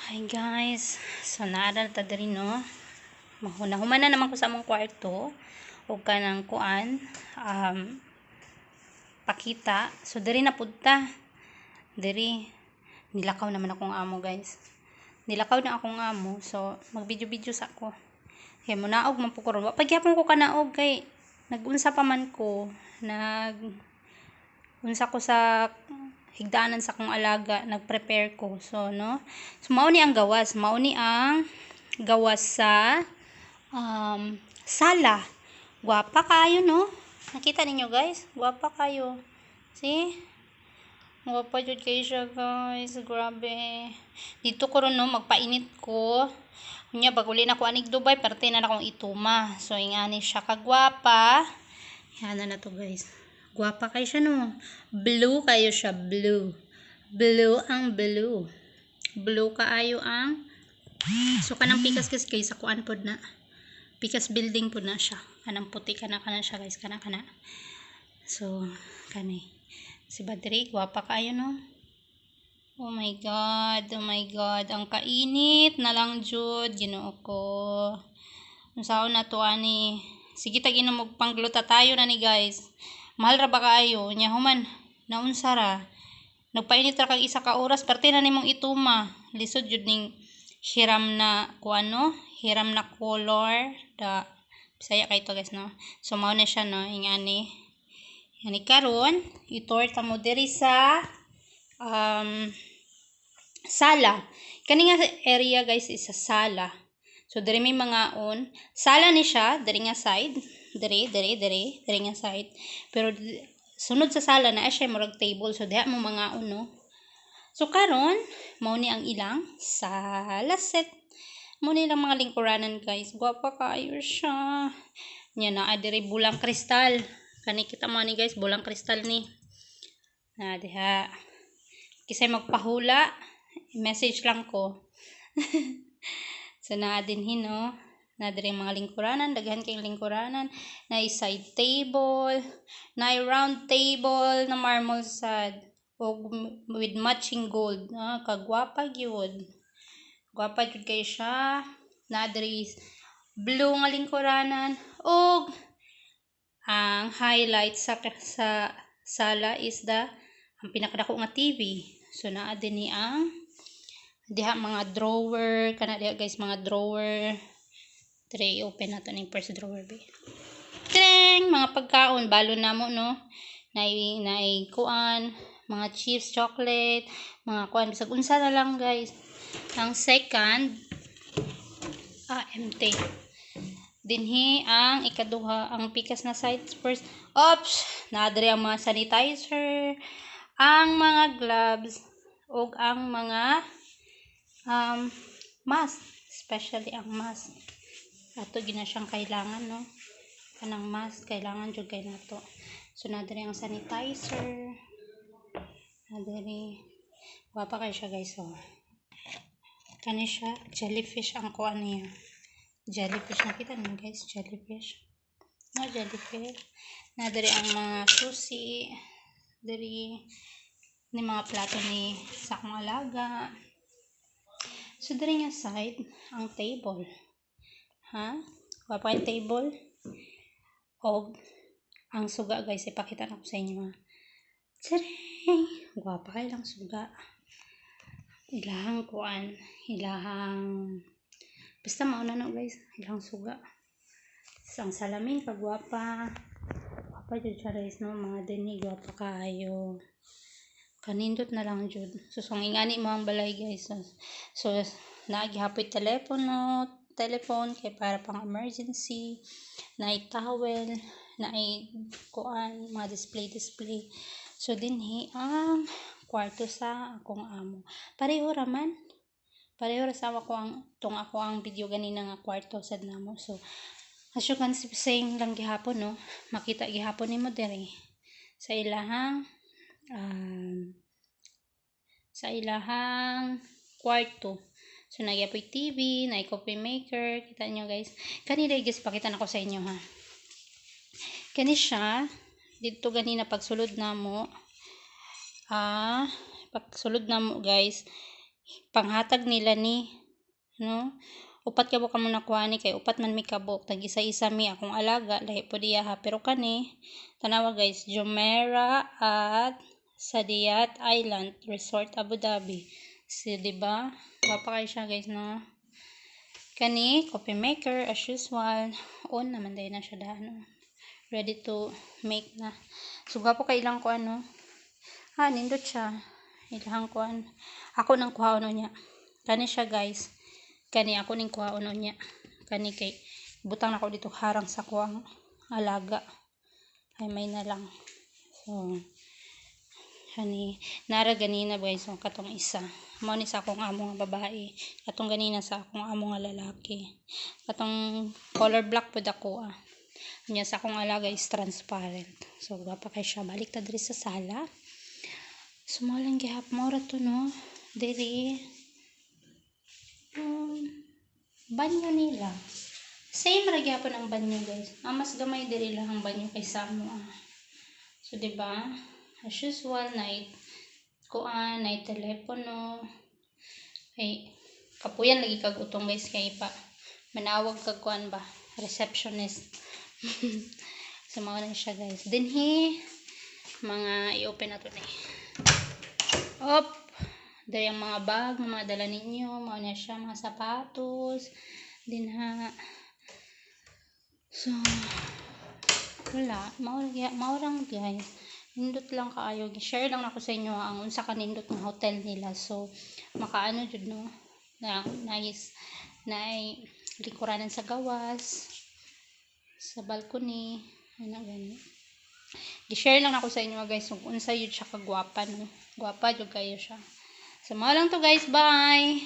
Hi guys, so naa ta diri, no. Nahuman na naman ko sa among kwarto ug kanang kuan pakita. So diri na pud ta. Diri nilakaw naman akong amo, guys. Nilakaw na akong amo, so mag-video-video sa ako. Kay munaog man pud ko ron. Wa pa gyapon ko kanaog kay nag-unsa pa man ko, nag unsa ko sa higdaanan sa akong alaga, nag-prepare ko. So no. So mao ni ang gawas, mao ni ang gawas sa sala. Gwapa kayo, no? Nakita ninyo, guys? Gwapa kayo. See? Gwapa jud kayo siya, guys. Grabe. Dito ko ron, no, magpainit ko. Unya pag uli na ko anig Dubai, parte na akong ituma. So ingani siya kagwapa. Yan na to, guys. Gwapa kayo siya, no. Blue kayo siya, blue. Blue ang blue. Blue kaayo ang. So kanang pikas kasi kay sa kuan pod na. Pikas building pod na siya. Kanang puti kana kana siya, guys, kana kana. So kani. Si Badri, gwapa kaayo, no. Oh my God, oh my God, ang kainit na lang jud, Ginoo ko. Unsaon na to ani? Sige tag inom og panggluta tayo na ni, guys. Mahal ra ba kaayo? Nya human naunsa ra? Nagpainit ra kag isa ka oras, parte na nimong ituma. Lisod jud ning hiram na kuan, no? Hiram na color da Bisaya kay to, guys, no. So mao na siya, no, ingani. Yani karon, i-tour ta mo diri sa sala. Kani nga area, guys, is sa sala. So diri may mga on. Sala ni siya diri nga side, diri diri diri diri nga side. Pero sunod sa sala na siya murag table, so diha mo mga on, no. So karon mao ni ang ilang sala set. Mao ni ilang mga lingkuranan, guys. Gwapa kaayo siya. Nya naa diri bulang kristal. Kani kita mo ni, guys, bulang kristal ni. Na diha. Kisay magpahula, message lang ko. So naa dinhi, no. Na diri ang mga lingkuranan, daghan kayong lingkuranan, na side table, na round table na marmol sad og with matching gold. Ah, kagwapa gyud. Gwapa jud kay siya. Na diri blue nga lingkuranan ug ang highlight sa sala is the ang pinakadako nga TV. So naa din ni ang diha mga drawer kana diha, guys, mga drawer. Try open nato ning first drawer be. Treng! Mga pagkaon balon namo, no. Naay kuan, mga chips, chocolate, mga kuan bisag unsa na lang, guys. Ang second, ah, empty. Dinhi ang ikaduha, ang pikas na side first. Oops, naa diri ang mga sanitizer, ang mga gloves, ug ang mga mask, especially ang mask. Ato gina siyang kailangan, no. Kanang mask kailangan jud kay nato. So naa diri ang sanitizer. Naa diri. Gwapa kay siya, guys, oh. Kani siya, jellyfish ang kuan niya. Jellyfish, nakita niyo, guys, jellyfish. No, jellyfish. Na diri ang mga susi. Diri ni mga plato ni sa akong alaga. So diri nga side ang table. Ha? Gwapa yung table. Og ang suga, guys, ipakita na ko sa inyo, ha. Tsaring! Gwapa kay lang suga. Ilahang kuan, ilahang basta mao na no, guys, ilang suga. Ang salamin kagwapa. Gwapa jud siya, guys, no, mga dinhi gwapa kaayo. Kanindot na lang jud. So, so ingani mo ang balay, guys. So naa gihapoy telepono, telephone kay para pang emergency, naay towel, naay kuan, mga display display. So dinhi ang kwarto sa akong amo. Pareho ra man. Pareho ra sa ako ang tong ako ang video ganina nga kwarto sad namo. So as you can see, same lang gihapon, no. Makita gihapon nimo diri sa ilahang kwarto. So nagyapoy TV, naay coffee maker, kita nyo, guys. Kanina, guys, pakita na ko sa inyo, ha. Kani siya didto ganina pagsulod namo. Ah, pagsulod namo, guys. Panghatag nila ni, no? Upat ka buok mo nakuha ni kay upat man mi kabuok. Tag isa-isa mi akong alaga, lahi pud iya ha. Pero kani, tanawa guys, Jumeirah at Saadiyat Island Resort Abu Dhabi. So, di ba? Gwapa kaayo siya, guys, no? Kani, coffee maker, as usual. On naman din na siya daan, no? Ready to make na. So, gwapo kay ilang ko ano. Ah, nindot siya. Ilang kuan. Ako nang kuhaon niya. Kani siya, guys. Kani ako ning kuhaon niya. Kani kay butang nako dito harang sa kuang alaga. Ay may na lang. So, kani nara ganina, guys, so katong isa. Mao ni sa akong amo nga babae. Katong ganina sa akong amo nga lalaki. Katong color black pud ako ah. Nya sa akong alaga is transparent. So gwapa kay siya. Balik ta diri sa sala. So mao lang gihap mo ra to, no. Diri banyo nila. Same ra gyapon ang banyo, guys. Ang mas gamay diri lang ang banyo kaysa amo ah. So di ba? As usual, night kuan, night telepono. Kay kapuyan lagi kag utong, guys, kay pa manawag kag kuan ba, receptionist. So mao na siya, guys. Dinhi mga i-open na to ni. Op, diri ang mga bag, mga dala ninyo, mao na siya, mga sapatos dinha. So wala, mao mao lang, guys. Nindot lang kaayo. Share lang nako sa inyo ang unsa ka nindot nga hotel nila. So makaano jud, no, na nice na lingkuranan sa gawas, sa balcony, ano gani. Gi-share lang ako sa inyo, guys, kung unsa yun siya kagwapa, no. Gwapa jud kayo siya. So mao lang to, guys. Bye.